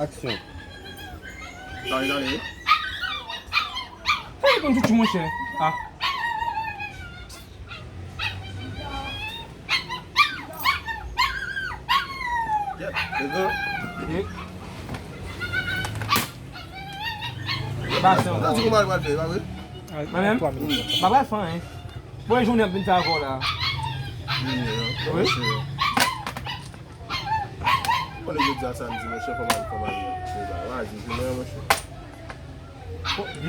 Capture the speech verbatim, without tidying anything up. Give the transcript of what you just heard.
Aksyon. Tande, tande. Sa depann tchouchou, monchè. Ah. Yep, let's go. Ba sa. Sa di kouman l pral fè, pa vre? Mwen menm? M pa pral fè anyen. Bon, jounen ap vin fè avè w la. Wi. Konnen jodi a samdi, monchè, fò m al, fò m al. Vas-y, jounen an, monchè. Bon, vye,